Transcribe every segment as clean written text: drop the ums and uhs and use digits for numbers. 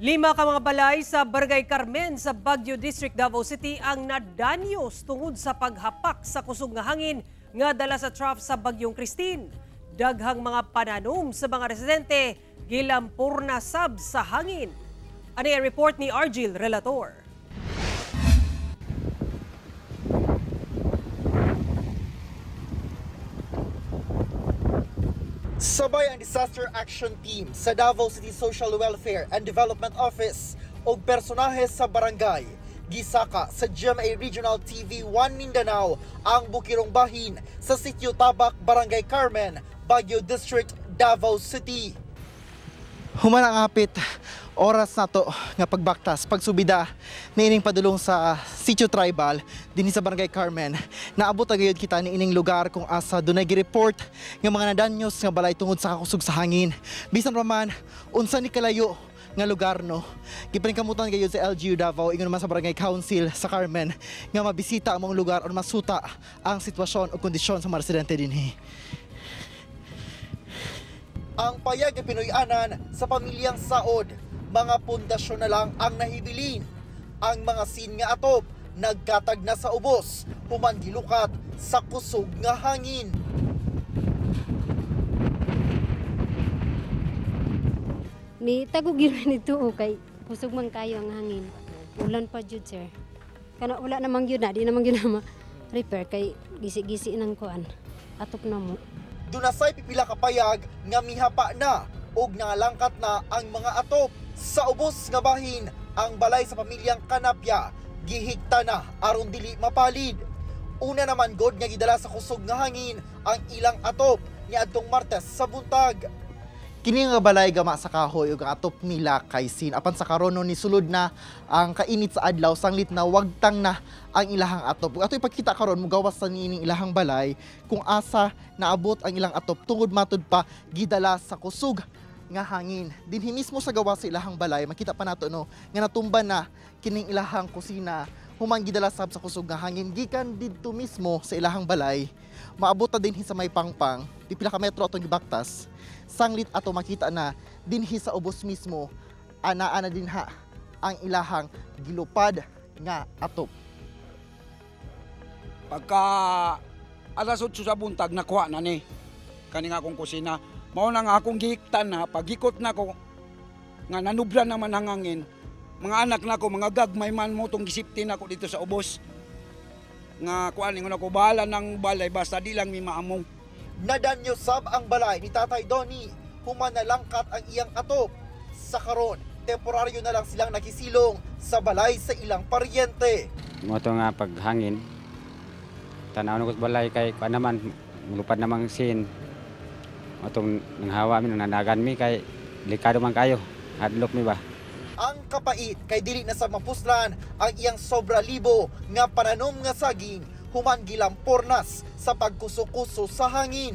Lima ka mga balay sa Barangay Carmen sa Baguio District, Davao City ang nadanyos tungod sa paghapak sa kusog nga hangin nga dala sa trough sa Bagyong Kristine. Daghang mga pananom sa mga residente gilampor na sab sa hangin. Ani ang report ni Argil Relator. Sabay ang Disaster Action Team sa Davao City Social Welfare and Development Office og personahe sa barangay. Gisaka sa GMA Regional TV 1 Mindanao ang bukirong bahin sa Sitio Tabak, Barangay Carmen, Baguio District, Davao City. Human ang hapit oras nato nga pagbaktas, pagsubida niining padulong sa Sitio Tribal dinhi sa Barangay Carmen. Naabot na gayud kita niining lugar kung asa dunay gi-report nga mga nadanyos nga balay tungod sa kakusog sa hangin. Bisan pa man unsa ni kalayo nga lugar no. Gipaningkamutan gayud sa LGU Davao ingon man sa Barangay Council sa Carmen nga mabisita among lugar o masuta ang sitwasyon o kondisyon sa mga residente dinhi. Ang payag nga Pinoy-anan sa pamilyang Saod, mga pundasyon na lang ang nahibilin. Ang mga sin nga atop, nagkatag na sa ubos, human gilukat sa kusog nga hangin. Ni tagog yun nito kay kusog man kayo ang hangin. Ulan pa jud sir. Kana wala namang yun na, di namang yun na ma-repair kay gisi-gisi nang kuan. Atop na mo. Dunasay pipila ka payag nga mihapa na og nangalangkat na ang mga atop. Sa ubos nga bahin, ang balay sa pamilyang Kanapya gihigta na aron dili mapalid. Una naman god nga gidala sa kusog nga hangin ang ilang atop niadtong Martes sa buntag. Kini nga balay gama sa kahoy ug ang atop nila kay sin. Apan sa karon no, nisulod na ang kainit sa adlaw sanglit na wagtang na ang ilahang atop. Ug ato ipakita karon mugawas sa niining ilahang balay kung asa naabot ang ilang atop tungod matud pa gidala sa kusog nga hangin. Dinhi mismo sa gawas sa ilahang balay makita pa nato no nga natumba na kining ilahang kusina human gidala sab sa kusog nga hangin gikan didto mismo sa ilahang balay. Maabot na dinhi sa may pangpang, pipila ka metro atong gibaktas. Sanglit ato makita na dinhi sa ubos mismo anaa na dinha ang ilahang gilupad nga atop. Pagka alas 8 sa buntag nakuha na ni kani nga akong kusina. Mao na nga akong gihiktan na pagikot na ko nga nanubra naman ang hangin. Mga anak nako, mga gagmay man mo tong gisipti nako dito sa ubos. Nga kuan ingon ako bahala ng balay basta di lang mi maamong. Nadanyo sab ang balay ni Tatay Donnie, human nalangkat ang iyang atop. Sa karon, temporaryo na lang silang nakisilong sa balay sa ilang paryente. Mo to nga paghangin, tanaw na ko sa balay kay kuan naman, mulupad namang sin. Atong nanghawa mi, nananagan mi kay delikado man kayo, hadlok mi ba. Ang kapait kay dili na sa mapuslan ang iyang sobra libo nga pananom nga saging human gilampornas sa pagkuso-kuso sa hangin.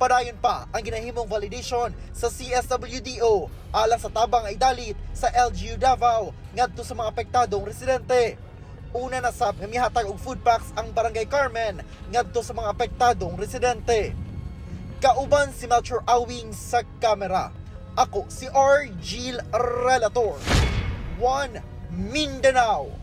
Padayon pa ang ginahimong validation sa CSWDO alang sa tabang ay dalit sa LGU Davao ngadto sa mga apektadong residente. Una na sab nga mihatag og food packs ang Barangay Carmen ngadto sa mga apektadong residente. Kauban si Melchor Awing sa kamera. Ako si Argil Relator. 1 Mindanao.